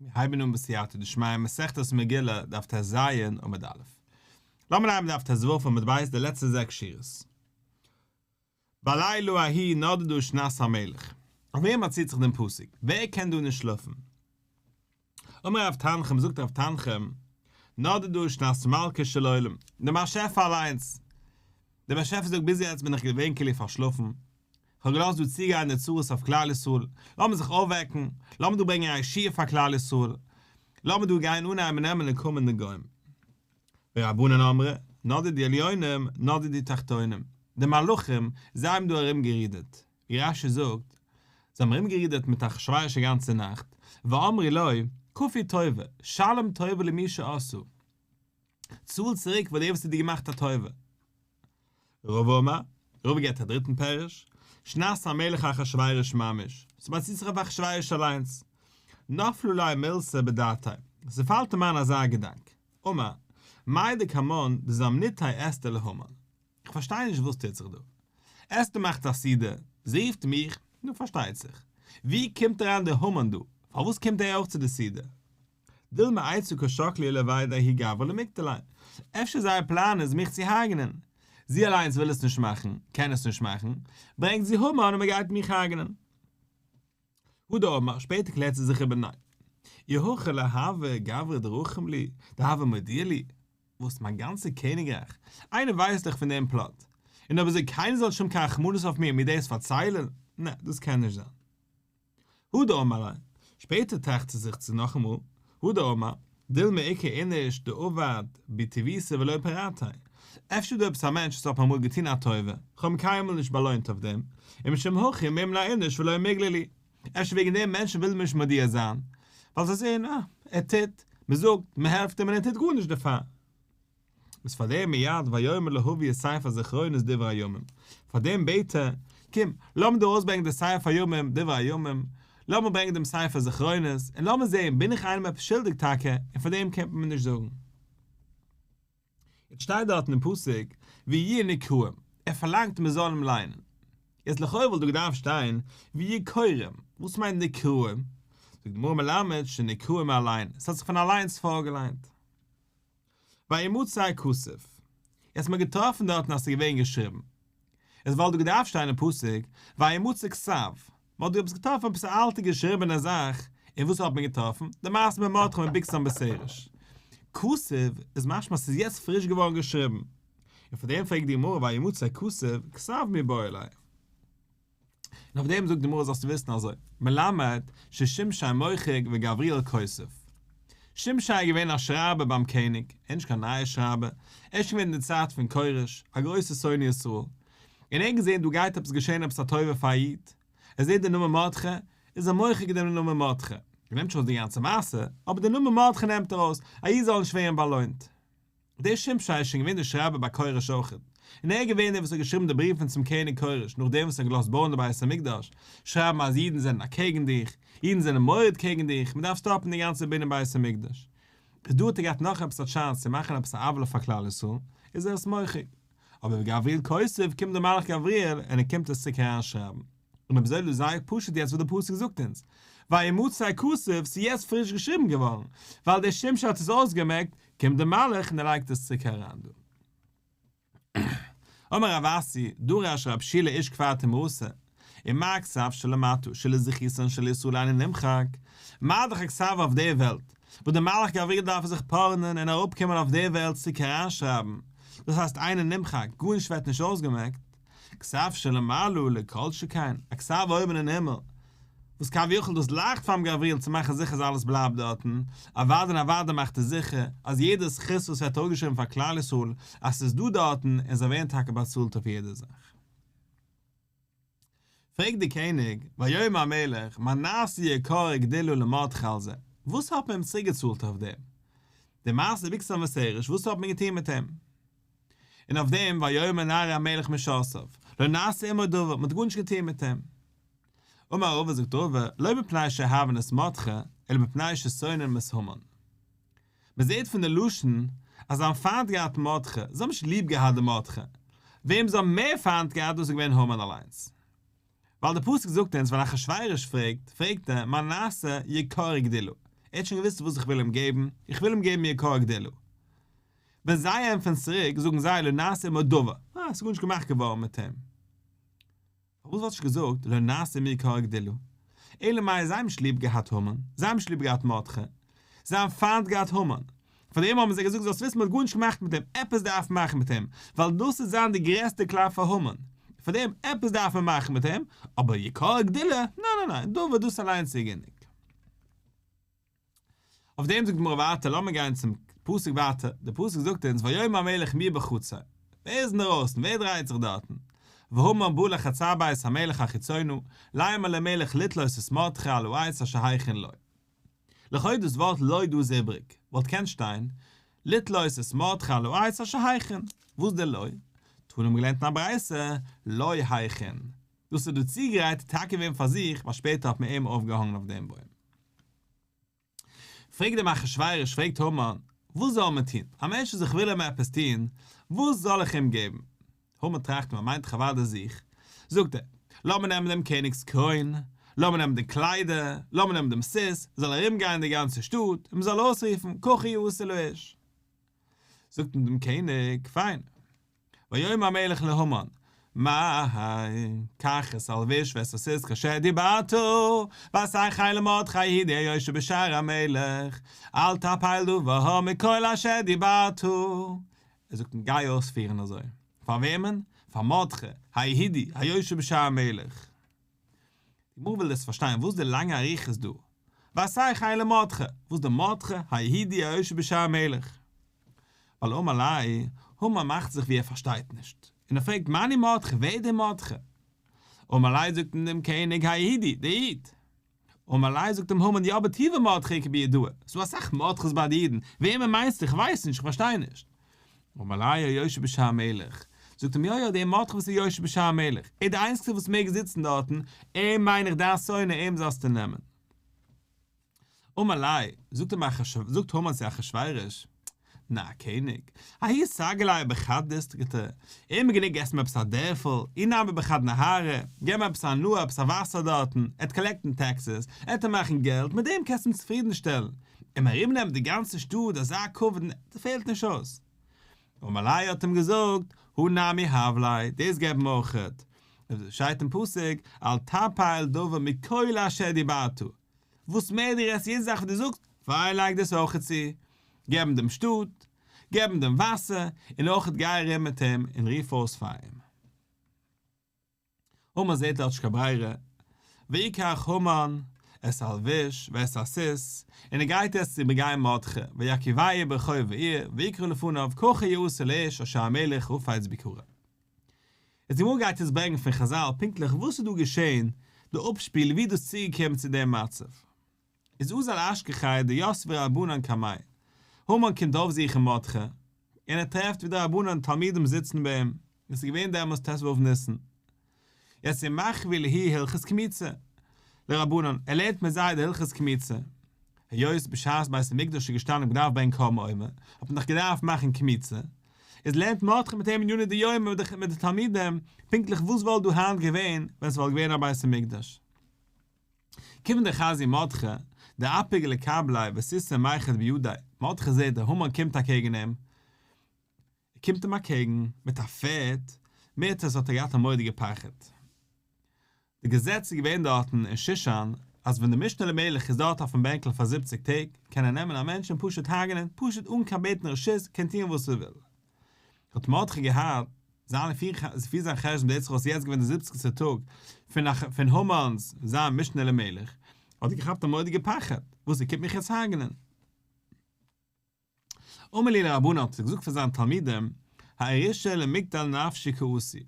מיר הייבן אן בסייעתא דשמיא מסכת מגילה דף טז עמוד א'. לאמיר הייבן דף טו עמוד ב' די לעצטע זעקס שורות. בלילה ההוא נדדה שנת המלך. אויף וועם באציט זיך דעם פסוק? ווער קען דא נישט שלאפן? אמר רב תנחום, זאגט רב תנחום, נדדה שנת מלכו של עולם, דער באשעפער אליינס. דער באשעפער זאגט ביז יעצט בין איך געווען כאילו פארשלאפן, כ'האב געלאזט דא צוגיין די צרות אויף כלל ישראל, לאמיר זיך אויפוועקן, לאמיר דא ברענגען א ישועה פאר כלל ישראל, לאמיר דא גיין אנהייבן נעמען נקמה אין די גוים. ורבנן אמרי, נדדו עליונים, נדדו תחתונים, די מלאכים, זיי האבן דא ארום גערודערט, ווי רש"י זאגט, זיי האבן ארום גערודערט מיט אחשורוש א גאנצע נאכט, ואמרו לו, כפוי טובה, שלם טובה למי שעשה, צאל צוריק פאר דער וואס האט דיר געמאכט א טובה. רבא אמר, רבא געבט א דריטן פירוש, שנת המלך אחשורוש ממש, ס'באציט זיך אויף אחשורוש אליינס. נפלה ליה מילתא בדעתיה, ס'פאלט אים איין אזא געדאנק, אמר, מאי דקמן דזמניתיה אסתר להמן. איך פארשטיי נישט וואס טוט זיך דא. אסתר מאכט א סעודה, זי רופט מיך, נו פארשטייט זיך. ווי קומט אריין דער המן דא? פארוואס קומט ער אויך צו די סעודה? דילמא עצה קא שקלי לווי דההוא גברא למיקטליה, אפשר זייער פלאן איז מיך צו הרג'נען. זי אליינס וויל עס נישט מאכן, קען עס נישט מאכן, ברענגט זי המן און מען גייט מיך הרג'נען. הדר אמר, שפעטער קלערט זי זיך איבער ניין. אי הכי לא הוה גברא דרחים לי, דהוה מודיע לי. וואס מיין גאנצע קעניגרייך, איינער ווייסט דאך פון דעם פלאט. און אויב אזוי קיינער זאל נישט האבן קיין רחמנות אויף מיר און מיר דאס פארציילן, נע, דאס קען נישט זיין. הדר אמר ליה, שפעטער טראכט זי זיך צו נאכאמאל, הדר אמר, דילמא איכא איניש דעבד בי טיבותא ולא פרעתיה, אפשר איז דא עפעס א מענטש וואס האט מיר אמאל געטון א טובה, כ'האב אים קיינמאל נישט באלוינט אויף דעם, ומשום הכי מימנע איניש ולא מיגלי לי, אפשר וועגן דעם מענטשן ווילן מיר נישט מודיע זיין, ווייל זיי זעען, אה, ער טוט, מען זאגט, מען העלפט אים און ער טוט גארנישט דערפאר. איז פאר דעם מיד ויאמר להביא את ספר זכרונות דברי הימים, פאר דעם בעט ער, קום, לאמיר דא ארויסברענגען די ספר הימים, דברי הימים, לאמיר ברענגען דעם ספר זכרונות, און לאמיר זען, בין איך איינעם עפעס שולדיג טאקע, און פאר דעם קומט מען מיר נישט זאגן. יעצט שטייט דארטן אין פסוק, ויהיו נקראים, ער פארלאנגט מען זאל אים ליינען. יעצט לכאו' וואלט דא געדארפט שטיין, ויהיו קוראים, וואס מיינט נקראים? זאגט די גמרא מלמד שנקראים מאליהן, עס האט זיך פון אליינס פארגעליינט. וימצא כתוב. יעצט מ'האט געטראפן דארטן אז ס'איז געווען געשריבן. עס וואלט דא געדארפט שטיין אין פסוק וימצא כתב. מ'האט דא עפעס געטראפן עפעס א אלטע געשריבענע זאך, און וואס האט מען געטראפן? די מעשה מיט מרדכי מיט בגתן ותרש. כתוב איז משמע אז ס'איז יעצט פריש געווארן געשריבן. און פאר דעם פרעגט די גמרא וימצא כתוב, כתב מיבעי ליה. און אויף דעם זאגט די גמרא זאלסטו וויסן אזוי, מלמד ששמשי מוחק וגבריאל כותב. שמשי איז געווען א שרייבער ביים קעניג, ער איז נישט קיין נייער שרייבער, ער איז שוין געווען אין די צייט פון כורש, א גרויסער שונא ישראל, און ער האט געזען דא גייט עפעס געשען עפעס א טובה פאר א איד, ער זעט די נאמען מרדכי, איז ער מוחק דעם נאמען מרדכי, ער נעמט נישט ארויס די גאנצע מעשה, אבער די נאמען מרדכי נעמט ער ארויס, א איד זאל נישט ווערן באלוינט. דער שמשי איז שוין געווען דער שרייבער ביי כורש אויכעט, און ער איז געווען דער וואס האט געשריבן די בריוון צום קעניג כורש נאכדעם וואס ער האט געלאזט בויען די בית המקדש, שרייבן אז אידן זענען אקעגן דיך, אידן זענען מורד קעגן דיך, מען דארף סטאפן די גאנצע בנין בית המקדש. איז דא האט ער געהאט נאך עפעס א chance צו מאכן עפעס א עוולה פאר כלל ישראל, איז ער עס מוחק. אבער וגבריאל כותב קומט דער מלאך גבריאל און ער קומט עס צוריק אריינשרייבן. און אויב אזוי איז זייער פשוט יעצט וואס דער פסוק זאגט אונז, וימצא כתוב, ס'איז יעצט פריש געשריבן געווארן, ווייל דער שמשי האט עס אויסגעמעקט, קומט דער מלאך און ער לייגט עס צוריק אריין דא. אמר רב אסי, דרש רב שילא איש כפר תמרתא, ומה כתב שלמטה שלזכותן של ישראל אינו נמחק, מה דאך א כתב אויף דער וועלט, וואס דער מלאך גבריאל דארף זיך פארענען און אראפקומען אויף דער וועלט צוריק אריינשרייבן, דאס הייסט אינו נמחק, גארנישט ווערט נישט אויסגעמעקט, כתב שלמעלה לא כל שכן, א כתב אויבן אין הימל, וואס כביכול דאס לייכט פאר'ן גבריאל צו מאכן זיכער אז אלעס בלייבט דארטן, אוודאי און אוודאי מאכט ער זיכער אז יעדע זכות וואס ווערט אראפגעשריבן פאר כלל ישראל אז ס'איז דא דארטן און זיי ווערן טאקע באצאלט אויף יעדע זאך. פרעגט דער קעניג, ויאמר המלך, מה נעשה יקר וגדולה למרדכי על זה, וואס האט מען אים צוריקגעצאלט אויף דעם? די מעשה בגתן ותרש, וואס האט מען געטון מיט אים? און אויף דעם ויאמר נערי המלך משרתיו, לא נעשה עמו דבר, מען האט גארנישט געטון מיט אים. אמר רבא זאגט רבא, לא מפני שאוהבין את מרדכי, אלא מפני ששונאין את המן. מען זעט פון די לשון אז זיי האבן פיינט געהאט מרדכי, זיי האבן נישט ליב געהאט דעם מרדכי. וועם זיי האבן מער פיינט געהאט דאס איז געווען המן אליינס. ווייל די פסוק זאגט אונז ווען אחשורוש פרעגט, פרעגט ער, מה נעשה יקר וגדולה? ער האט שוין געוואוסט וואס איך וויל אים געבן, איך וויל אים געבן יקר גדולה. ווען זיי ענטפערן צוריק זאגן זיי לא נעשה עמו דבר, אה, עס איז גארנישט געמאכט געווארן מיט אים. פארוואס וואלט נישט געזאגט לא נעשה עמו עיקר הגדולה? אלא מאי זיי האבן נישט ליב געהאט המן, זיי האבן נישט ליב געהאט מרדכי, זיי האבן פיינט געהאט המן, פאר דעם האבן זיי געזאגט זאלסט וויסן מען האט גארנישט געמאכט מיט אים, עפעס דארף מען מאכן מיט אים, ווייל דאס וועט זיין די גרעסטע קלאפ פאר המן, פאר דעם עפעס דארף מען מאכן מיט אים, אבער יקר הגדולה, ניין ניין ניין, דבר דאס אליינס איז גענוג. אויף דעם זאגט די גמרא ווייטער, לאמיר גיין צום פסוק ווייטער, דער פסוק זאגט אונז ויאמר המלך מי בחצר, ווער איז אינדערויסן, ווער דרייט זיך דארטן, והמן בא לחצר בית המלך החיצונה, לאמר למלך לתלות את מרדכי על העץ אשר הכין לו. לכאו' דאס ווארט לו דא איז איבריג, וואלט קענט שטיין, לתלות את מרדכי על העץ אשר הכין, וואס דער לו? תנא האבן געלערנט אין א ברייתא, לו הכין, דאס איז דא צוגרייט טאקע געווען פאר זיך ווייל שפעטער האט מען אים אויפגעהאנגען אויף דעם בוים. פרעגט דעם אחשורוש, פרעגט המן, וואס זאל מען טון? א מענטש וואס איך וויל אים עפעס טון, וואס זאל איך אים געבן? המן טראכט, מען מיינט דאך אוודאי זיך. זאגט ער, לאמיר נעמען דעם קעניג'ס קרוין, לאמיר נעמען די קליידער, לאמיר נעמען דעם סוס, זאל ארום גיין אין די גאנצע שטאט, און מען זאל אויסרופן, ככה יעשה לאיש. זאגט אים דעם קעניג, פיין. ויאמר המלך להמן, מהר, קח את הלבוש ואת הסוס כאשר דיברת, ועשה כן למרדכי היהודי היושב בשער המלך, אל תפל דבר מכל אשר דיברת. ער זאגט אים גיי אויספירן אזוי. פאר וועמען? פאר מרדכי היהודי היושב בשער המלך. די גמרא וויל דאס פארשטיין וואס די לאנגע אריכות דא? ועשה כן למרדכי, וואס די מרדכי היהודי היושב בשער המלך? ווייל אמר ליה, המן מאכט זיך ווי ער פארשטייט נישט, און ער פרעגט מאני מרדכי, ווער איז דער מרדכי? אמר ליה זאגט אים דעם קעניג היהודי, דער איד. אמר ליה זאגט אים המן יא אבער טובא מרדכי איכא ביהודאי, ס'דא אסאך מרדכי'ס ביי די אידן, וועמען מיינסטו, איך ווייס נישט, איך פארשטיי נישט. אמר ליה היושב בשער המלך, זאגט אים יא יא דער מרדכי וואס איז יושב בשער המלך, ער איז דער איינציגסטער וואס מעג זיצן דארטן, אים מיין איך דיין שונא אים זאלסטו נעמען. אמר ליה, זאגט אים זאגט המן צו אחשורוש, נא קעניג, ההוא סגי ליה בחד דיסטריתא, אים איז גענוג געסט אים עפעס א דערפל, אי נמי בחד נהרא, געב אים עפעס א נהר עפעס א וואסער דארטן, ער וועט קאלעקטן טעקסעס, ער וועט מאכן געלט, מיט דעם קענסטו אים צופרידן שטעלן, אים ארומנעמען די גאנצע שטאט אזא כבוד, פעלט נישט אויס. אמר ליה האט אים געזאגט, הא נמי הב ליה, דאס געב אים אויכעט, שטייט אין פסוק, אל תפל דבר מכל אשר דיברת, וואס מער דו רעדסט יעדע זאך וואס דו זאגסט, פיין לייג דאס אויכעט צו, געב אים דעם שטאט, געב אים דעם וואסער, און אויכעט גיי ארום מיט אים און רוף אויס פאר אים. המן זעט ער האט נישט קיין ברירה, ויקח המן את הלבוש ואת הסוס, און ער גייט יעצט צו איבערגיין מרדכי, וירכיבהו ברחוב העיר, ויקרא לפניו ככה יעשה לאיש אשר המלך חפץ ביקרו. איז די גמרא גייט יעצט ברענגען פון חזל פונקטליך וואס איז דא געשען, די אפשפיל ווי איז דאס צוגעקומען צו דעם מצב. איז אזל אשכחיה דיתבי רבנן קמיה, המן קומט אויפזוכן מרדכי, און ער טרעפט ווי די רבנן תלמידים זיצן ביי אים, עס איז געווען דעמאלס ט"ו ניסן. יעצט ומחוי להו הלכות קמיצה לרבנן, ער לערנט מיט זיי די הלכות קמיצה, היות בשעת בית המקדש איז געשטאנען און געדארפט ברענגען קרבן עומר, האט מען דאך געדארפט מאכן קמיצה, איז לערנט מרדכי מיט אים עניני דיומא מיט די תלמידים, פונקטליך וואס וואלט דא היינט געווען ווען ס'וואלט געווען א בית המקדש. כיון דחזייה מרדכי, דאפיק לקבליה וסוסא מיחת בידיה, מרדכי זעט דער המן קומט אקעגן אים, ער קומט אים אקעגן מיט א פערד, מירתת האט ער געהאט א מורא'דיגע פחד. די געזעץ איז געווען דארטן אין שושן אז ווען די משנה למלך איז דארט אויפן בענקל פאר זיבציג טעג קען ער נעמען א מענטש און פשוט הרג'נען, פשוט אן קיין בעטן רשות, קען טוען וואס ער וויל. האט מרדכי געהאט זיין לפי זיין חשבון זעט זיך אויס יעצט געווען די זיבציגסטע טאג פון פון המן'ס זיין משנה למלך, האט ער געכאפט א מורא'דיגע פחד, וואס ער קומט מיך יעצט הרג'נען. אמר להו לרבנן האט ער געזאגט פאר זיינע תלמידים, האי רישא למקטל נפשי קאתי,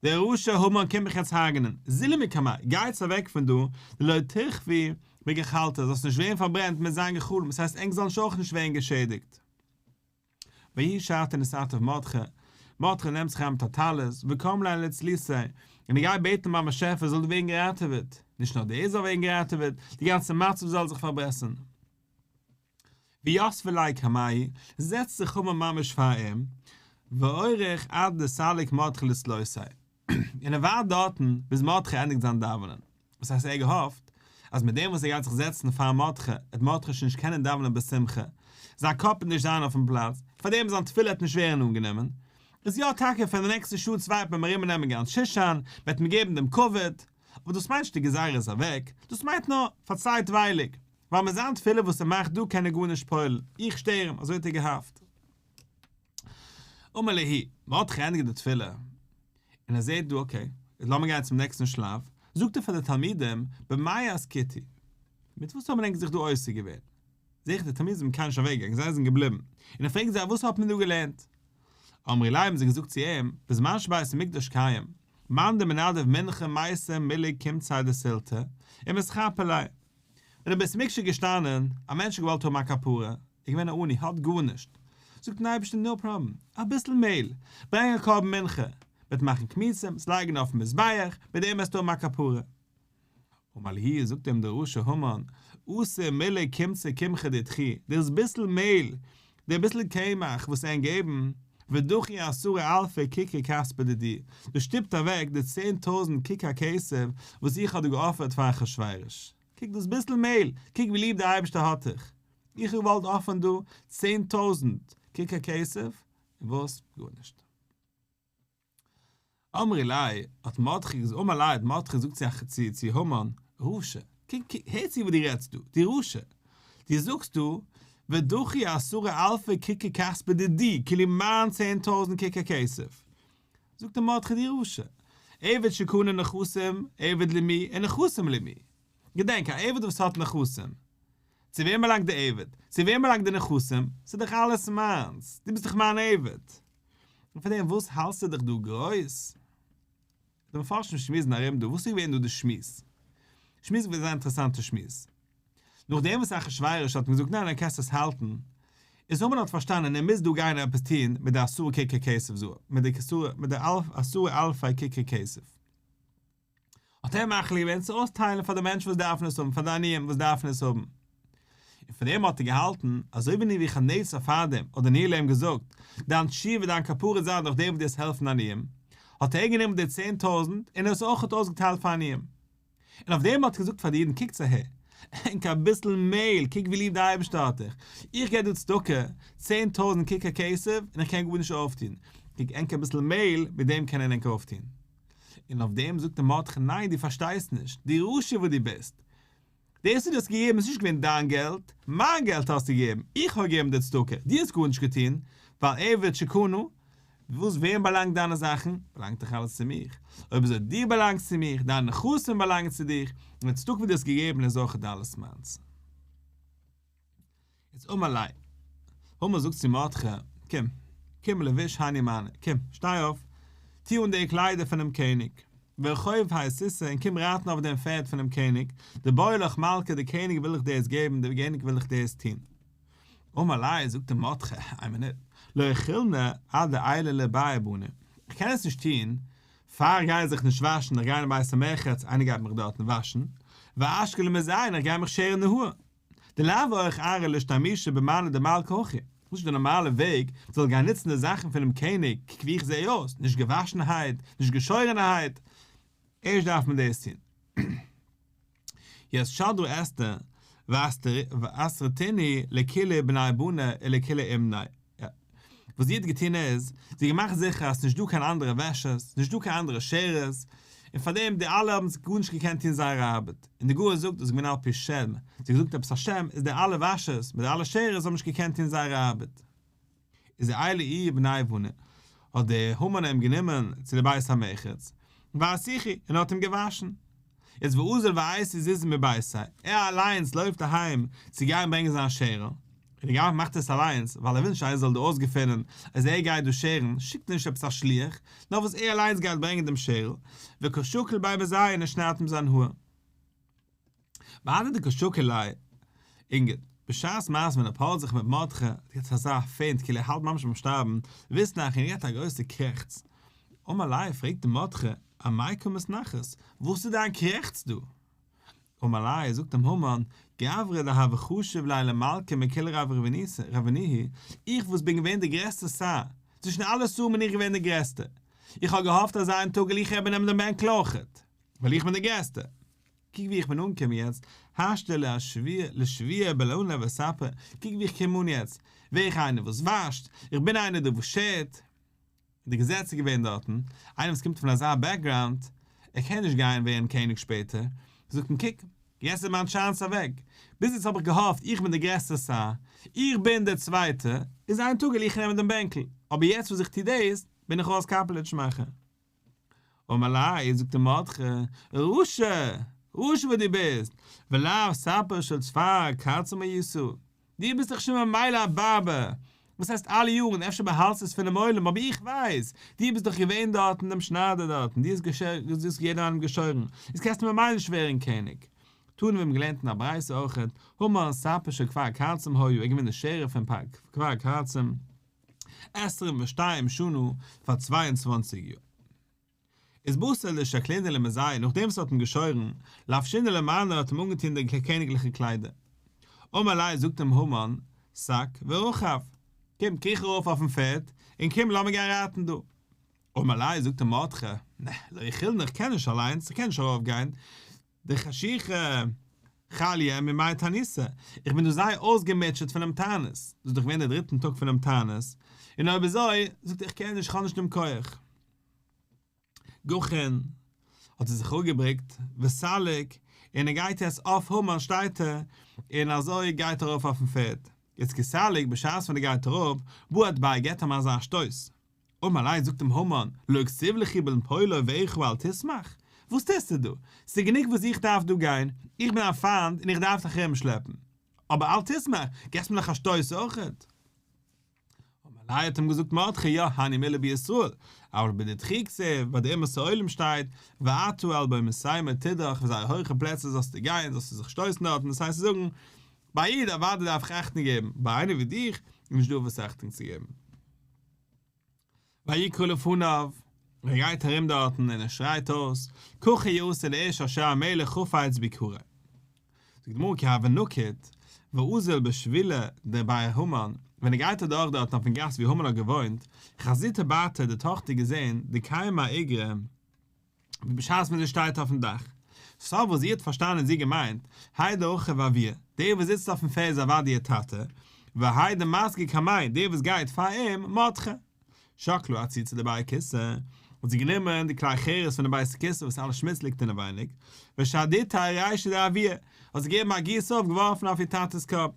דער רשע המן קומט מיך יעצט הרג'נען, זילו מקמאי, גייטס אוועק פון דא, דלא תיכוו בגחלתיה, זאלסט נישט ווערן פארברענט מיט זיין גחלים, עס הייסט ענק זאלן נישט אויך נישט ווערן געשעדיגט. ויהי שעתא נתעטף מרדכי, מרדכי נעמט זיך אריין מיט א טלית, וקם ליה לצלותיה, און ער גייט בעטן ביים באשעפער זאל ווערן געראטעוועט, נישט נאר דער זאל ווערן געראטעוועט, די גאנצע מצב זאל זיך פארבעסערן. ויתבי ליה קמיה, זעצט זיך המן ממש פאר אים, ואוריך עד דסליק מרדכי לצלותיה, און ער ווארט דארטן ביז מרדכי ענדיגט זיין דאווענען, וואס הייסט ער האט געהאפט? אז מיט דעם וואס ער גייט זיך זעצן פאר מרדכי, וועט מרדכי שוין נישט קענען דאווענען בשמחה, זיין קאפ וועט נישט זיין אויפן פלאץ, פארדעם זיין תפילה וועט נישט ווערן אנגענומען. איז יא טאקע פאר די נעקסטע שעה צוויי וועט מען אים ארומנעמען גאנץ שושן, מען וועט אים געבן דעם כבוד, אבער דאס מיינט נישט די גזירה איז אוועק, דאס מיינט נאר פאר צייטווייליג, ווייל מיט זיין תפילה וואס ער מאכט דא קען ער גארנישט פועל'ן, איך שטער אים, אזוי האט ער געהאפט. אמר להו, מרדכי ענדיגט די תפילה, און ער זעט דא okay, איז לאמיר גיין צום נעקסטן שלב, זאגט ער פאר די תלמידים, במאי עסקיתו, מיט וואס האבן ענק זיך דא עוסק געווען? זעה איך די תלמידים זענען קיינמאל נישט אוועק געגאנגען, זיי זענען געבליבן, און ער פרעגט זיי וואס האט מען דא געלערנט? אמרו ליה האבן זיי געזאגט צו אים, בזמן שבית המקדש קיים, מאן דמנדב מנחה מייתי מלוג קומציה דסולתא, ומתכפר ליה. ווען די בית המקדש איז געשטאנען, א מענטש האט געוואלט האבן א כפרה, איז געווען א עני, האט גארנישט, זאגט אים אייבערשטער no problem, אביסל מעהל, ברענג א קרבן מנחה, מ'וועט מאכן קמיצים, עס לייגן אויפן מזבח, מיט דעם וועסטו האבן א כפרה. אמר להו, זאגט אים דער רשע המן, אתו מלוג קומצא קמחא דידכו, דאס ביסל מעהל, דער ביסל קמח וואס ענק געבן, ודחי עשרה אלפי ככר כספא דידי, דאס שטופט אוועק די 10,000 ככר כסף וואס איך האב דא געאפערט פאר אחשורוש. קוק דאס ביסל מעהל, קוק ווי ליב דער אייבערשטער האט דיך. איך האב געוואלט אפערן דא 10,000 ככר כסף, און וואס? גארנישט. אמרי ליה, האט מרדכי געזאגט, אמר ליה, האט מרדכי געזאגט צו צו המן, רשע, קוק, קוק, הער צו וואס דו רעדסט דא, דו רשע, דו זאגסט דא, ודחי עשרה אלפי ככר כספא דידי, כאילו מיין 10,000 ככר כסף. זאגט אים מרדכי, דו רשע, עבד שקנה נכסים, עבד למי, און נכסים למי. געדענק, א עבד וואס האט נכסים, צו וועם באלאנגט די עבד? צו וועם באלאנגט די נכסים? ס'איז דאך אלעס מיינס, דו ביסט דאך מיין עבד. און פאר דעם וואס האלטסטו דיך דא גרויס? די מפרשים שמועסן ארום דא, וואס איז געווען דא די שמועס? שמועס איז געווען זייער אינטערעסאנטע שמועס. נאכדעם וואס אחשורוש האט אים געזאגט ניין ניין קענסט עס האלטן, איז המן האט פארשטאנען ער מוז דא גיין עפעס טון מיט די עשרה ככר כסף זהב, מיט די מיט די עשרה אלפי ככר כסף. האט ער מחליט געווען צו אויסטיילן פאר די מענטשן וואס דארפן עס האבן, פאר די עניים וואס דארפן עס האבן. און פון דעם האט ער געהאלטן, אזוי ווי נבוכדנצר פאר דעם האט דניאל אים געזאגט, דיין תשובה, דיין כפרה וועט זיין דורך דעם וואס דו וועסט העלפן עניים, האט ער גענומען די 10,000 און עס אויך אויסגעטיילט פאר עניים. און אויף דעם האט ער געזאגט פאר די אידן, קוקטס אהער, ענק אביסל מעהל, קוק ווי ליב דער אייבערשטער האט דיך, איך געב דא צדקה, 10,000 ככר כסף, און איך קען גארנישט אויפטון, קוק ענק אביסל מעהל, מיט דעם קענען ענק אויפטון. און אויף דעם זאגט אים מרדכי, ניין דו פארשטייסט נישט, דו רשע וואס דו ביסט, דאס וואס דו האסט געגעבן איז נישט געווען דיין געלט, מיין געלט האסטו געגעבן, איך האב געגעבן די צדקה, דו האסט גארנישט געטון, ווייל עבד שקנה, וואס וועם באלאנגט דיינע זאכן? באלאנגט דאך אלעס צו מיך, אויב אזוי דו באלאנגסט צו מיך, דיינע נכסים באלאנגען צו דיך, און די צדקה וואס דו האסט געגעבן איז אויך אלעס מיינס. איז אמר ליה. המן זאגט צו מרדכי, קום, קום לבוש הני מאני, קום, שטיי אויף, טו אן די קליידער פונעם קעניג, ורכוב האי סוסא און קום רייטן אויף דעם פערד פונעם קעניג, דבעי לך מלכא, דער קעניג וויל דיך דאס געבן, דער קעניג וויל דיך דאס טון. אמר ליה, זאגט אים מרדכי, איין מינוט, לא יכילנא עד דעיילי לבי בני, איך קען עס נישט טון, פאר איך גיי זיך נישט וואשן, איך גיי אין בית המרחץ, איינער גייט מיך דארטן וואשן, ואשקיל למזיין, איך גיי מיך שערן די האר. דלאו אורח ארעא לאשתמושי במאני דמלכא הכי, נישט די נארמאלע וועג, מ'זאל גיין נוצן די זאכן פונעם קעניג, קוק ווי איך זע אויס, נישט געוואשענערהייט, נישט געשוירענערהייט, ערשט דארף מען דאס טון. יעצט שדרא אסתר ואסרתינהו לכולהו בני בנה ולכולהו אומני. וואס זי האט געטון איז, זי האט געמאכט זיכער אז ס'נישט דא קיין אנדערע וועשערס, נישט דא קיין אנדערע שערערס, און פארדעם די אלע האבן גארנישט געקענט טון זייער ארבעט, און די גמרא זאגט דאס איז געווען על פי שם, זי האט געזאגט עפעס א שם, איז די אלע וואשערס מיט די אלע שערערס האבן נישט געקענט טון זייער ארבעט. איז עייליה איהו ובני בני, האט דער המן אים גענומען צו די בית המרחץ, ואסיכו, און האט אים געוואשן. איז ואזיל ואייתי זוזי מביתיה, ער אליינס לויפט אהיים צו גיין ברענגען זיין שערל, און ער מאכט עס אליינס ווייל ער וויל נישט איינער זאל דא אויסגעפינען אז ער גייט דא שערן, שיקט ער נישט עפעס א שליח, נאר וואס ער אליינס גייט ברענגען דעם שערל, וקא שקיל ביה מזייה און ער שניידט אים זיין האר. בהדי דקא שקיל ליה, און בשעת מעשה ווען ער פארט זיך מיט מרדכי, האט ער אזא faint כאילו ער האלט ממש ביים שטארבן, ואיתנח און ער געט א גרויסע קרעכץ. אמר ליה פרעגט אים מרדכי, אמאי קא מתנחת, וואס איז דיין קרעכץ דא? אמר ליה, זאגט אים המן, גברא דהוה חשיב ליה למלכא מכולהו רבנוהי, איך וואס בין געווען דער גרעסטער שר, צווישן אלע שרים בין איך געווען דער גרעסטער, איך האב געהאפט אז איין טאג וועל איך איבערנעמען דעם בענקל אויכעט, ווייל איך בין דער גרעסטער. קוק ווי איך בין אנגעקומען יעצט, השתא לשוויי בלני וספרי, קוק ווי איך קום אן יעצט, ווער איך איינער וואס וואשט, איך בין איינער דער וואס שערט. די געזעץ איז געווען דארטן, איינער וואס קומט פון אזא background, ער קען נישט גיין ווערן קעניג שפעטער, זאגט מען קוק, יעצט איז מיין chance אוועק, ביז יעצט האב איך געהאפט איך בין דער גרעסטער שר, איך בין דער צווייטער, איז איין טאג וועל איך נעמען דעם בענקל, אבער יעצט וואס איך טו דאס, בין איך אויס קאפעליטש מאכער. אמר ליה, זאגט אים מרדכי, רשע! רשע וואס דו ביסט! ולאו ספר של כפר קרצם היית? דו ביסט דאך שוין ממילא א barber! וואס הייסט אלע יארן, אפשר באהאלטסטו עס פונעם עולם, אבער איך ווייס! דו ביסט דאך געווען דארטן דעם שניידער דארטן, דו האסט יעדעם איינעם געשוירן, איז קענסטו ממילא נישט ווערן קעניג. תנא מיר האבן געלערנט אין א ברייתא אויכעט, המן ספר של כפר קרצם היה, ער איז געווען דער שערער פון כפר קרצם. עשרים ושתיים שנה, פאר 22 יאר. איז בתר דשקלינהו למזייה, נאכדעם וואס ער האט אים געשוירן, לבשינהו למנא האט אים אנגעטון די קעניגליכע קליידער. אמר ליה זאגט אים המן, סק ורכב, קום קריך ארויף אויפן פערד, און קום לאמיר גיין רייטן דא. אמר ליה זאגט אים מרדכי, נע, לא יכילנא איך קען נישט אליינס, איך קען נישט ארויפגיין, דחשיכא חליא מימי תעניתא, איך בין דא זייער אויסגעמוטשעט פונעם תענית, דאס איז דאך געווען דער דריטן טאג פונעם תענית, און אויב אזוי, זאגט ער איך קען נישט, איך האב נישט דעם כח. גחין, האט ער זיך אפגעבריקט, וסליק, און ער גייט יעצט אויף המן שטייט ער, און אזוי גייט ער ארויף אויפן פערד. יעצט כי סליק, בשעת ווען ער גייט אראפ, בעט ביה געט אים אזא שטויס, אמר ליה זאגט אים המן, לא כתיב לכו בנפול אויביך אל תשמח? וואס טוסטו דא? ס'איז גענוג וואס איך דארף דא גיין, איך בין א פיינט און איך דארף דיך ארומשלעפן. אבער אל תשמח, געבסט מיר נאך א שטויס אויכעט. אמר ליה האט אים געזאגט מרדכי, יא, הני מילי בישראל, אבל בדידכו כתיב, ביי די אומות העולם שטייט, ואתה על במותימו תדרוך, אויף זייערע הויכע פלעצער זאלסטו גיין, זאלסטו זיך שטויסן דארטן, דאס הייסט צו זאגן, ביי א איד אוודאי דארף איך אכטונג געבן, ביי איינער ווי דיך איז נישט דא וואס אכטונג צו געבן. ויקרא לפניו, ער גייט ארום דארטן און ער שרייט אויס, ככה יעשה לאיש אשר המלך חפץ ביקרו. זאגט די גמרא כי הוה נקיט ואזיל בשבילא דבי המן, ווען ער גייט אדורך דארטן אויפן גאס ווי המן האט געוואוינט, חזיתיה בתיה די טאכטער געזען דקיימא אאיגרא, ווי בשעת ווען זי שטייט אויפן דאך. סא וואס זי האט פארשטאנען און זי געמיינט, האי דרכיב אבוה, דער וואס זיצט אויפן פערד איז אוודאי איר טאטע, והאי דמסגי קמיה, דער וואס גייט פאר אים, מרדכי. שקלה עציצא דבי הכיסא, האט זי גענומען די כלי חרס פון די בית הכיסא וואס אלע שמוץ ליגט אינעווייניג, ושדיתיה ארישיה דאבוה, האט זי געגעבן א גיס אויף געווארפן אויף איר טאטע'ס קאפ.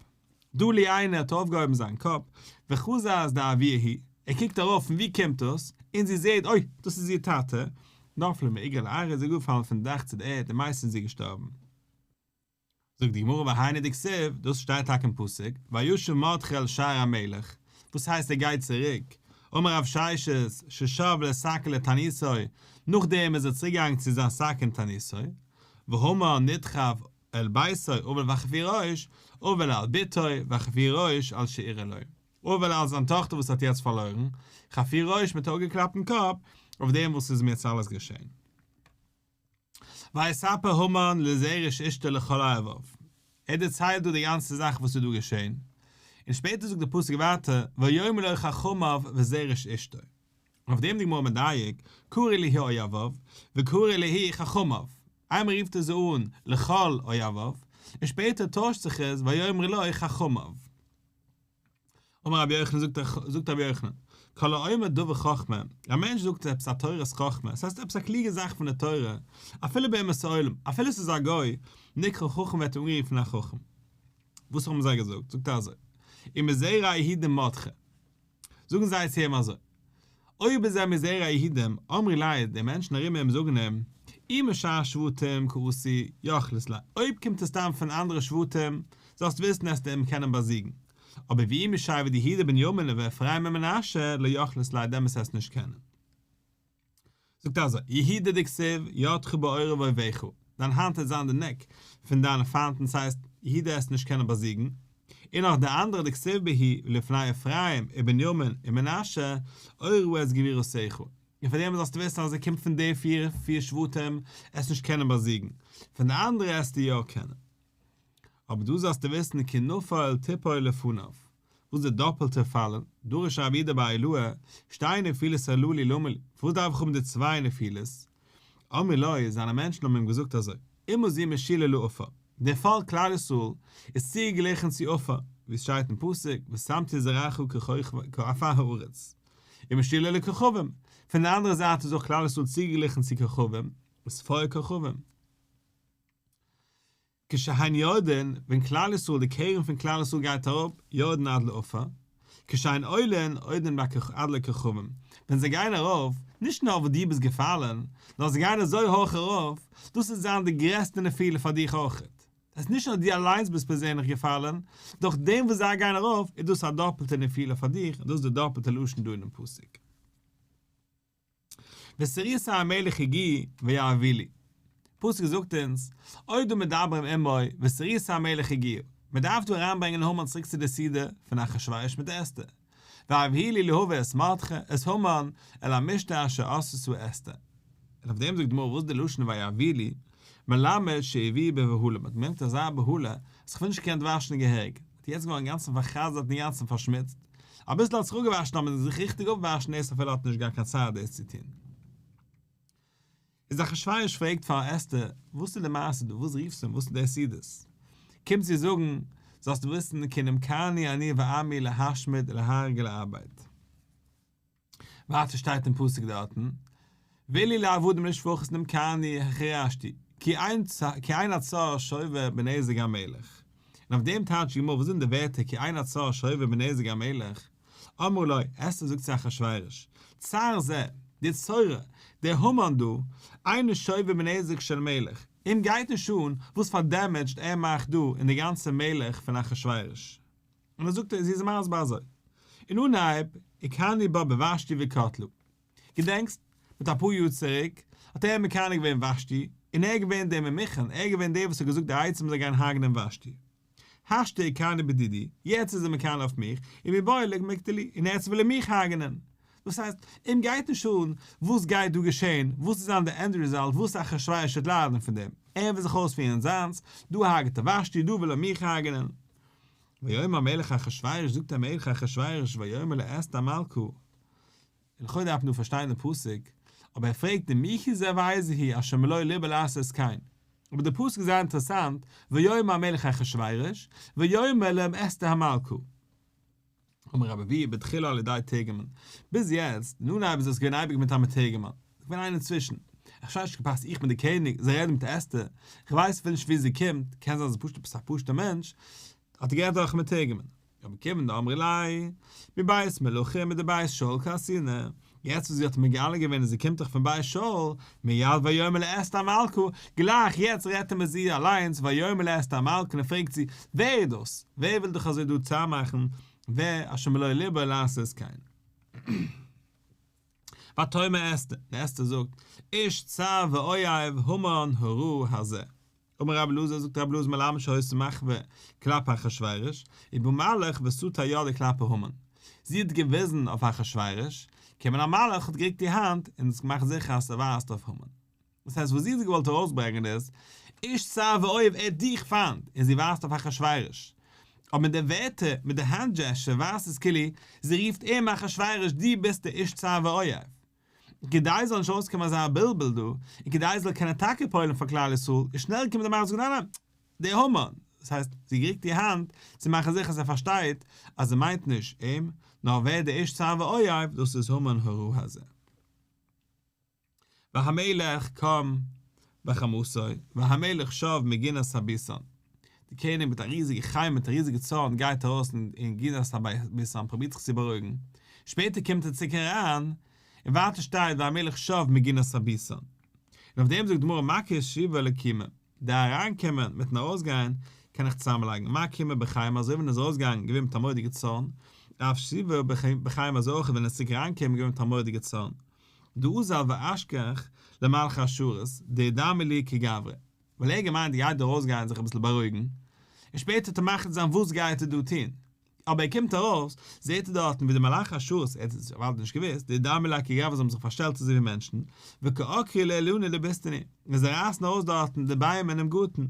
דלי עיניה האט אויפגעהויבן זיין קאפ, וחזא אז דאבוה הוא, ער קוקט ארויף פון ווי קומט דאס, און זי זעהט אוי, דאס איז איר טאטע, נפלה מאיגרא לארעא איז זי געפאלן פון דאך צו די ערד און מתה איז זי געשטארבן. זאגט די גמרא והיינו דכתיב, דאס שטייט טאקע אין פסוק, וישב מרדכי אל שער המלך, וואס הייסט ער גייט צוריק, אמר רב ששת, ששב לשקו לתעניתו, נאכדעם איז ער צוריק געגאנגען צו זיין שק אין תעניתו, והמן נדחף אל ביתו אבל וחפוי ראש, אבל על בתו וחפוי ראש על שאירע לו. אבל על זיין טאכטער וואס האט יעצט פארלוירן, חפוי ראש מיט אפגעקלאפטן קאפ, אויף דעם וואס איז אים יעצט אלעס געשען. ויספר המן לזרש אשתו לכל אוהביו. ער דערציילט דא די גאנצע זאך וואס איז דא געשען, און שפעטער זאגט די פסוק ווייטער ויאמר לו חכמיו וזרש אשתו. אויף דעם די גמרא מדייק, קרי להו אוהביו, וקרי להו חכמיו, איינמאל רופט ער זיי אן לכל אוהביו, און שפעטער טוישט זיך עס ויאמרו לו חכמיו. אמר רבי יוחנן, זאגט רבי יוחנן, כל האומר דבר חכמה, א מענטש זאגט עפעס א תורת חכמה, עס הייסט עפעס א קלוגע זאך פון די תורה, אפילו באומות העולם, אפילו עס איז א גוי, נקרא חכם ווערט ער אנגערופן א חכם. וואס האבן זיי געזאגט? זאגט ער אזוי, ומזרע יהודה מרדכי. זאגן זיי צו אים אזוי, אויב איז ער מזרע יהודים, אמרו ליה, די מענטשן ארום אים זאגן אים, אי משאר שבטים קאתי יכילת ליה, אויב קומט ער סתם פון אנדערע שבטים, זאלסט וויסן עסטו אים קענען באזיגן, אבער ואי משבט יהודה בנימין ואפרים ומנשה, לא יכילת ליה, דעמאלס עסטו נישט קענען. זאגט ער אזוי, יהודה דכתיב, ידך בעורב אויביך, דיין האנט וועט זיין די neck פון דיינע פיינטן, ס'הייסט, יהודה עסט נישט קענען באזיגן, און נאך די אנדערע דכתיב בהו, ולפני אפרים, ובנימין, ומנשה, אורה את גבורתך, און פאר דעם זאלסטו וויסן אז ער קומט פון די פיר שבטים, עסט נישט קענען באזיגן, פון די אנדערע עסטו יא קענען. אבער דא זאלסטו וויסן כי נפול תפול לפניו, וואס די דאפעלטע פאלן, דרש רב יהודה בר אילעאי, שתי נפילות הללו למה לי, פארוואס דארף איך האבן די צוויי נפילות? אמרו לו, זיינע מענטשן האבן אים געזאגט אזוי. אומה זו משולה לעפר, דער פאלק כלל ישראל איז צוגעגליכן צו עפר, ווי עס שטייט אין פסוק, ושמתי זרעך כעפר הארץ, ומשולה לכוכבים, פון די אנדערע זייט איז אויך כלל ישראל צוגעגליכן צו כוכבים, וספור כוכבים. כשהן יורדין, ווען כלל ישראל, די קרן פון כלל ישראל גייט אראפ, יורדין עד לעפר, כשהן עולין, עולין עד לכוכבים, ווען זיי גייען ארויף, נישט נאר וואס דו ביסט געפאלן, נאר זיי גייען אזוי הויך ארויף, דאס וועט זיין די גרעסטע נפילה פאר דיך אויכעט. דאס הייסט נישט נאר דו אליינס ביסט פערזענליך געפאלן, דורך דעם וואס זיי גייען ארויף, איז דאס א דאפלטע נפילה פאר דיך, און דאס איז די דאפלטע לשון דא אינעם פסוק. וסריסי המלך הגיעו ויבהילו. פסוק זאגט אונז, עודם מדברים עמו וסריסי המלך הגיעו. מען דארף דא אריינברענגען המן צוריק צו די סעודה פון אחשורוש מיט אסתר. ויבהילו להביא את מרדכי, את המן, אל המשתה אשר עשתה אסתר. און אויף דעם זאגט די גמרא וואס איז די לשון ויבהילו, מלמד שהביאו בבהלה, מען האט געברענגט אזא בהלה אז כ'האב נישט געקענט וואשן געהעריג, האט יעצט געווארן אינגאנצן פאר'חזר'ט און אינגאנצן פארשמוצט, אביסל האט זיך אפגעוואשן אבער זיך ריכטיג אפוואשן דאס אפילו האט נישט געהאט קיין צייט דאס צו טון. איז אחשורוש פרעגט פאר אסתר, וואס איז די מעשה דא, וואס רופסטו און וואס איז די סעודות? קומט זי זאגן, זאלסטו וויסן כי נמכרנו אני ועמי להשמיד ולהרוג ולאבד. ווייטער שטייט אין פסוק דארטן, ואילו לעבדים ולשפחות נמכרנו החרשתי, כי אין כי אין הצר שווה בנזק המלך. און אויף דעם טייטשט די גמרא וואס זענען די ווערטער כי אין הצר שווה בנזק המלך, אמרה לו, אסתר זאגט צו אחשורוש, צר זה, די צורר, דער המן דא, אינו שווה בנזק של מלך, אים גייט נישט אן וואס פאר damage ער מאכט דא אין די גאנצע מלך פון אחשורוש. און ער זאגט זי איז מסביר אזוי, אין אנהייב, הכני בה בוושתי וקטלה. געדענקסט? מיט אפאר יאר צוריק האט ער מקנא געווען ושתי, און ער איז געווען דער ממוכן, ער איז געווען דער וואס האט געזאגט די עצה מ'זאל גיין הרג'נען ושתי. השתא הכני בדידי, יעצט איז ער מקנא אויף מיך, ומיבעי למקטלי, און יעצט וויל ער מיך הרג'נען. דאס הייסט, אים גייט נישט אן וואס גייט דא געשען, וואס איז זיין די end result, וואס אחשורוש וועט ליידן פון דעם. ער וויל זיך אויספירן זיינס, דא הרג'ט ער ושתי, דא וויל ער מיך הרג'נען. ויאמר המלך אחשורוש, זאגט דער מלך אחשורוש, ויאמר לאסתר המלכה, און לכאורה דארף מען דא פארשטיין דעם פסוק, אבער ער פרעגט ומי הוא זה ואיזה הוא אשר מלא לבו לעשות כן, אבער דער פסוק איז זייער אינטערעסאנט, ויאמר המלך אחשורוש, ויאמר לאסתר המלכה. אמר רבי אבהו בתחילה על ידי תורגמן, ביז יעצט, אין אנהייב איז עס געווען אייביג מיט א מתורגמן, ס'איז געווען איינער אינצווישן, איך פארשטיי נישט געפאסט איך בין די קעניג, זיי רעדן מיט אסתר, איך ווייס אפילו נישט ווי זי קומט, קען זיין זי איז פשוט עפעס א פשוט'ער מענטש, האט ער גערעדט דורך מתורגמן. אבער כיוון דאמרה ליה, מבית מלכים מדבית שאול קאתינא, יעצט וואס זי האט מגלה געווען אז זי קומט דאך פון בית שאול, מיד ויאמר לאסתר המלכה, גלייך יעצט רעדט ער מיט זי אליינס, ויאמר לאסתר המלכה און ער פרעגט זי, ווער איז דאס? ווער וויל דיך אזוי דא צער מאכן, ווער אשר מלא לבו לעשות כן? ותאמר אסתר, און אסתר זאגט, איש צר ואויב המן הרע הזה. אמר רבי אלעזר, זאגט רבי אלעזר מלמד שהיתה מחווה כלפי אחשורוש, ובא מלאך וסטר ידו כלפי המן. זי האט געוויזן אויף אחשורוש, קומען א מלאך האט גערוקט איר האנט און עס געמאכט זיכער אז ס'ווייזט אויף המן. דאס הייסט וואס זי האט געוואלט ארויסברענגען איז, איש צר ואויב ער האט דיך פיינט, און זי ווייזט אויף אחשורוש. אבער מיט די ווערטער, מיט די האנט gesture ווייזט עס כאילו זי רופט אים אחשורוש דו ביסט דער איש צר ואויב. כדי עס זאל נישט אויסקומען אזא בלבול דא, און כדי עס זאל קענען טאקע פועל'ן פאר כלל ישראל, איז שנעל געקומען די מלאך זאגן ניין ניין, דער המן, דאס הייסט, זי גערוקט איר האנט צו מאכן זיכער אז ער פארשטייט אז זי מיינט נישט אים, נאר ווער דער איש צר ואויב, דאס איז המן הרע הזה. והמלך קם בחמתו, והמלך שב מגינת הביתן. דער קעניג מיט א ריזיגע חימה מיט א ריזיגע צארן גייט ארויס אין גינת הביתן פרובירט זיך צו בארואיגן, שפעטער קומט ער צוריק אריין, און ווייטער שטייט והמלך שב מגינת הביתן. און אויף דעם זאגט די גמרא מקיש שיבה לקימה, די אריינקומען מיטן ארויסגיין קען איך צוזאמלייגן, מה קימה בחימה אזוי ווען ער איז ארויסגעגאנגען געווען מיט א מורא'דיגע צארן, אף שיבה בחימה אזוי אויך ווען ער איז צוריק אריינגעקומען געווען מיט א מורא'דיגע צארן. דאזל ואשכח למלכי השרת, דאידמי להו כגברא. ווייל ער האט געמיינט גייט דא ארויסגיין זיך אביסל בארואיגן, און שפעטער וועט ער מחליט זיין וואס גייט ער דא טון. אבער ער קומט ארויס, זעט ער דארטן ווי די מלאכי השרת, ער האט עס אוודאי נישט געוואוסט, דאידמי להו כגברא זיי האבן זיך פארשטעלט אזוי ווי מענטשן, וקא עקרי לאילני דבוסתנא, און זיי רייסן ארויס דארטן די ביימער אינעם גארטן.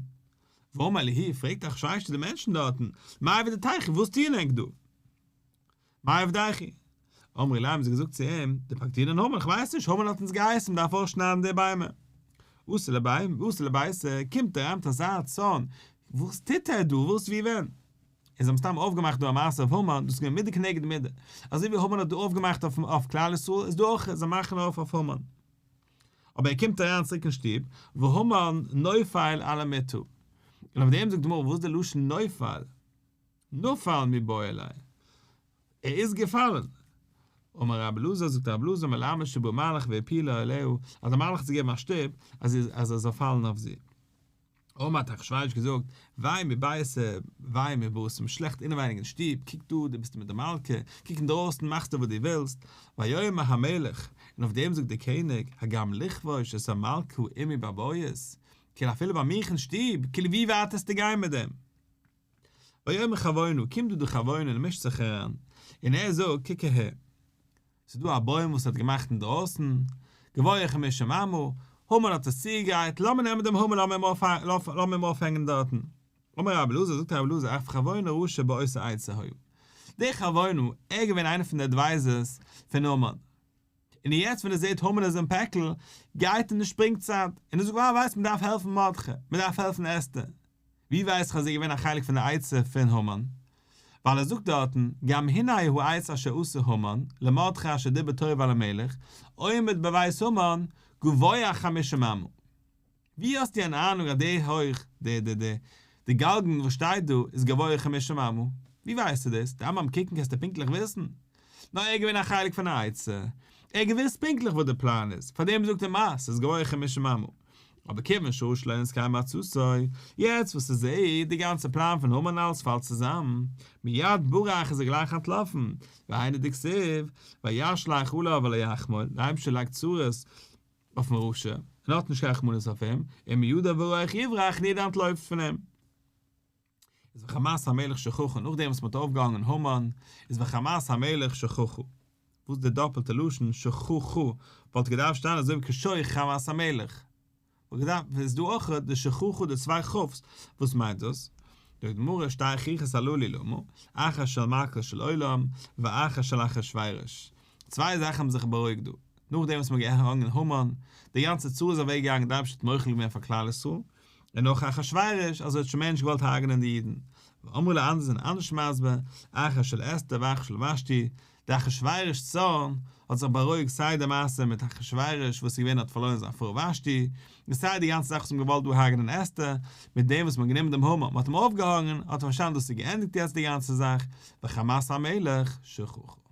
ואמר להו, פרעגט אחשורוש צו די מענטשן דארטן, מאי עבודתייכו, וואס טוען ענק דא? מאי עבודתייכו? אמרי ליה האבן זיי געזאגט צו אים, דפקדינן המן, כ'ווייס נישט, המן האט אונז געהייסן מ'דארף אויסשניידן די ביימער. אתא לביתיה, קומט ער אריין מיט אזא צארן, וואס טוט ער דא, וואס ווי ווען? און זיי האבן סתם אויפגעמאכט דא א מעשה אויף המן, דאס איז געווען מידה כנגד מידה, אזוי ווי המן האט דא אויפגעמאכט אויף כלל ישראל, איז דא אויך, זיי מאכן אויף אויף המן. אבער ער קומט אריין צוריק אין שטוב, והמן נופל על המיטה. און אויף דעם זאגט די גמרא, וואס איז די לשון נופל? נפל מיבעי ליה, ער איז געפאלן. אמר רבי אלעזר, זאגט רבי אלעזר, מלמד שבא מלאך והפילו עליה, אז דער מלאך האט זי געגעבן א שטופ, אז ער זאל פאלן אויף זי. אמר האט אחשורוש געזאגט, וויי מביתא, וויי מבתים, שלעכט אינעווייניג אין שטוב, קוק דא, דו ביסט מיט די מלכה, קוק אינדרויסן, מאכסטו וואס דו ווילסט. ויאמר המלך, און אויף דעם זאגט דער קעניג, הגם לכבוש את המלכה עמי בבית, כאילו אפילו ביי מיך אין שטוב, כאילו ווי ווייט וועסטו גיין מיט דעם? ויאמר חרבונה, קומט דא דער חרבונה און מישט זיך אריין, און ער זאגט, קוק אהער, ס'איז דא א בוים וואס האט געמאכט אינדרויסן, גבוה חמשים אמה, המן האט עס צוגעגרייט, לאמיר נעמען דעם המן לאמיר אים אויפהענגען דארטן. אמר רבי אלעזר, זאגט רבי אלעזר, אף חרבונה רשע באותה עצה היה. דער חרבונה, ער איז געווען איינער פון די advisors פון המן. און יעצט ווען ער זעט המן איז אין פעקל, גייט ער און שפרינגט צייט, און ער זאגט ווייל ער ווייסט מען דארף העלפן מרדכי, מען דארף העלפן אסתר. ווי ווייס איך אז ער איז געווען א חלק פון די עצה פון המן? ווייל ער זאגט דארטן, גם הנה העץ אשר עשה המן, למרדכי אשר דיבר טוב על המלך, עומד בבית המן, גבוה חמישים אמה. ווי האסטו אן אהנונג אז די הויך, די די די די גלגן וואס שטייט דא איז גבוה חמישים אמה? ווי ווייסטו דאס? דארף מען קוקן קענסטו פונקטליך וויסן. נאר ער איז געווען א חלק פון א עצה, ער האט געוואוסט פונקטליך וואס די פלאן איז, פארדעם זאגט ער מה ס'איז גבוה חמישים אמה. אבער כיוון שראה שלא נתקיימה עצתו, יעצט וואס ער זעהט די גאנצע פלאן פון המן אלס פאלט צוזאם, מיד ברח איז ער גלייך אנטלאפן, והיינו דכתיב, וישלך עליו ולא יחמול, דער אייבערשטער לייגט צרות אויפן רשע, און האט נישט קיין רחמנות אויף אים, און מידו ורוח יברח און יעדער אנטלויפט פון אים. איז וחמת המלך שככה, נאכדעם וואס מען האט אויפגעהאנגען המן, איז וחמת המלך שככה. וואס די דאפעלטע לשון שככה וואלט געדארפט שטיין אזוי ווי כשוך חמת המלך. וואלט געדארפט, איז דא אויך די שככה די צוויי כ'ס, וואס מיינט דאס? זאגט די גמרא שתי חיחות הללו למה, אחת של מלכו של עולם, ואחת של אחשורוש. צוויי זאכן האבן זיך בארואיגט דא. נאכדעם וואס מ'האט געהאנגען המן, די גאנצע צרה איז אוועק געגאנגען, די אייבערשטער האט מוחל געווען פאר כלל ישראל, און נאך אחשורוש, אז ער האט שוין מער נישט געוואלט הרג'נען די אידן. ואמרי לה אנדערע זענען אנדערש מסביר, אחת של אסתר ואחת של ושתי, די אחשורוש צארן האט זיך בארואיגט סיי די מעשה מיט אחשורוש וואס איז געווען האט פארלוירן זיין פרוי ושתי, און סיי די גאנצע זאך וואס מ'האט געוואלט דא הרג'נען אסתר, מיט דעם וואס מ'האט גענומען דעם המן מ'האט אים אויפגעהאנגען, האט ער פארשטאנען דאס איז געענדיגט יעצט די גאנצע זאך, וחמת המלך שככה.